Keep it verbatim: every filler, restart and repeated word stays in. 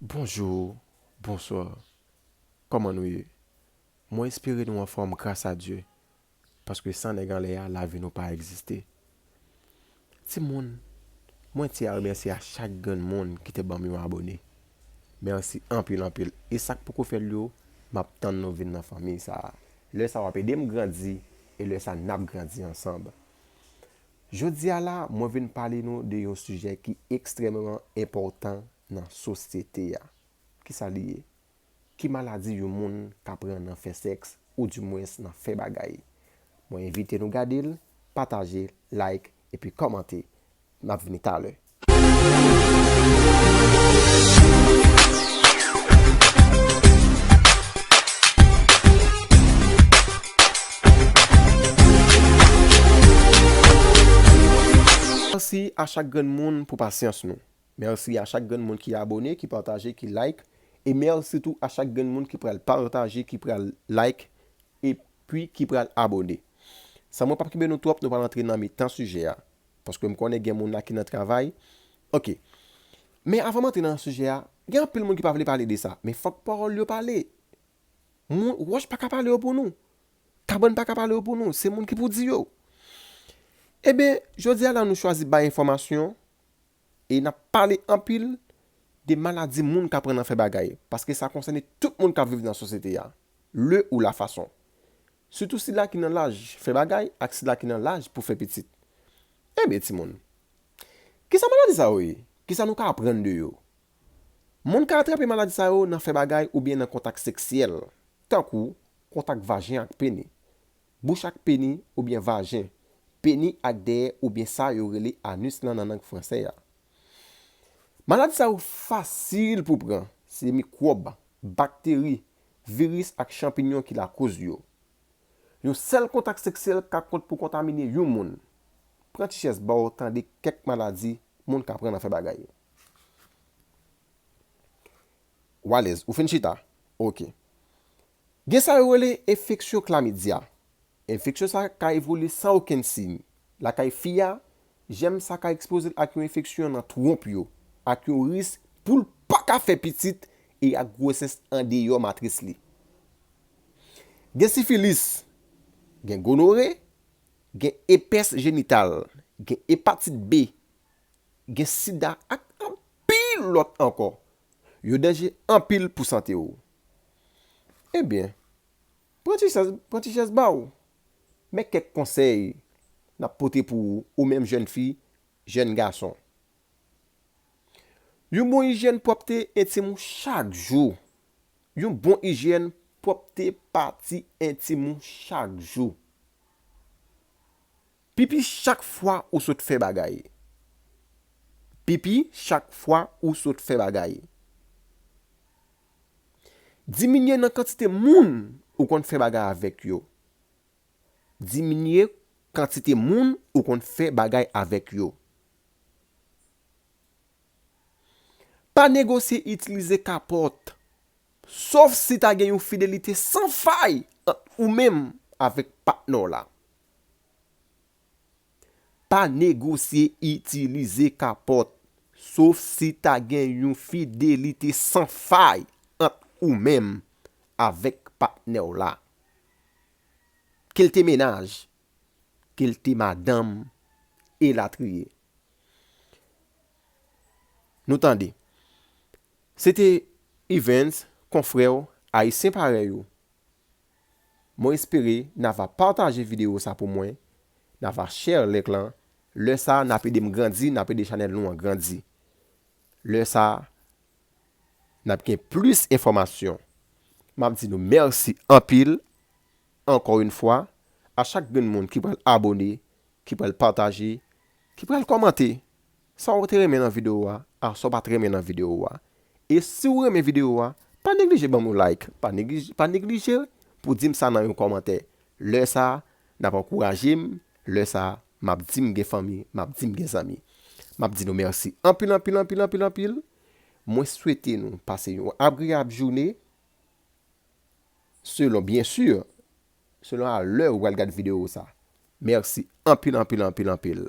Bonjou, bonswa. Kòman nou ye? Mwen espere nou anfòm gras a Dye. Paske san nèg anlè a, lavi nou pa egziste. Timoun, mwen tye a remèsye a chak grenn moun ki te ban m yon abone. Mèsi anpil, anpil. E sa k poko fè l yo, m ap tann nou vin nan fanmi sa a. Lè sa w ap ede m grandi, e lè sa n ap grandi ansanm. Jodi a la, mwen vin pale nou de yon sijè ki ekstrèmman enpòtan nan sosyete a. Kisa li ye? Ki maladi yon moun ka pran nan fè sèks, oudimwens nan fè bagay? Mwen envite nou gade l, pataje, like, epi kòmante. M ap vini talè. Mèsi a chak grenn moun pou pasyans nou. Mèsi a chak grenn moun ki abone, ki pataje, ki like. E mèsi tou a chak grenn moun ki pral pataje, ki pral like, epi ki pral abone. San mwen p ap kenbe nou twòp, nou pral antre nan mitan sijè a. Paske m konnen gen moun la ki nan travay. Ok. Men avan m antre nan sijè a, gen anpil moun ki pa vle pale de sa. Men fòk pawòl yo pale. Moun, wòch pa ka pale yo pou nou. Kabann pa ka pale yo pou nou. Se moun ki pou di yo. Ebyen, jodi a la nou chwazi bay enfòmasyon e n ap pale anpil de maladi moun ka pran nan fè bagay. Paske sa konsène tout moun k ap viv nan sosyete a. Le ou la fason. Sitou sila ki nan laj fè bagay ak sila ki nan laj pou fè pitit. Ebyen, timoun, kisa maladi sa yo ye? Kisa nou ka aprann de yo? Moun ka atrape maladi sa yo nan fè bagay oubyen nan kontak seksyèl, tankou kontak vajen ak peni, bouch ak peni oubyen vajen, peni ak dèyè oubyen sa yo rele anis lan nan lang fransè a. Maladi sa yo fasil pou pran, se mikwòb, bakteri, viris ak chanpinyon ki lakoz yo. Yon sèl kontak seksyèl ka kont pou kontamine yon moun. Pran ti chèz ba w tande kèk maladi moun ka pran nan fè bagay. W alèz, ou fin chita? Ok. Gen sa yo rele enfeksyon klamidya. Enfeksyon sa ka evolye san okenn siy. Lakay fi a, jèm sa ka ekspoze l ak yon enfeksyon nan twonp yo, ak yon risk pou l pa ka fè pitit e ak gwosès andeyò matris li. Gen sifilis, gen gonore, gen èpès jenital, gen epatit B, gen sida ak anpil lòt ankò. Yo danje anpil pou sante w. Ebyen, pran ti chèz, pran ti chèz ba w. Men kèk konsèy n ap pote pou ou, ou menm jèn fi, jèn gason. Yon bon ijyèn pwòpte entim ou chak jou. Yon bon ijyèn pwòpte pati entim ou chak jou. Pipi chak fwa ou sot fè bagay. Pipi chak fwa ou sot fè bagay. Diminye nan kantite moun ou konn fè bagay avèk yo. Diminye kantite moun ou konn fè bagay avèk yo. Pa negosye itilize kapòt, sof si ta gen yon fidelite san fay ant ou menm avèk patnè w la. Pa negosye itilize kapòt, sof si ta gen yon fidelite san fay ant ou menm avèk patnè w la. Ke l te mennaj, ke l te madanm, elatriye. Nou tande. Se te Evens, konfrè w, ayisyen parèy ou. Mwen espere n a va pataje videyo sa pou mwen, n a va share link lan. Lè sa, n ap ede m grandi, n ap ede chanèl nou an grandi. Lè sa, n ap gen plis enfòmasyon. M ap di nou mèsi anpil, ankò yon fwa, a chak grenn moun ki pral abone, ki pral pataje, ki pral kòmante sa w te renmen nan videyo a, a sa w pa t renmen nan videyo a. E si w renmen videyo a, pa neglije ban m yon like, pa neglije, pa neglije pou di m sa nan yon kòmantè. Lè sa, n ap ankouraje m, lè sa, m ap di m gen fanmi, m ap di m gen zanmi. M ap di nou mèsi anpil, anpil, anpil, anpil, anpil. Mwen swete nou pase yon agreyab jounen, selon, byen si, selon a lè ou pral gad videyo sa. Mèsi anpil, anpil, anpil, anpil.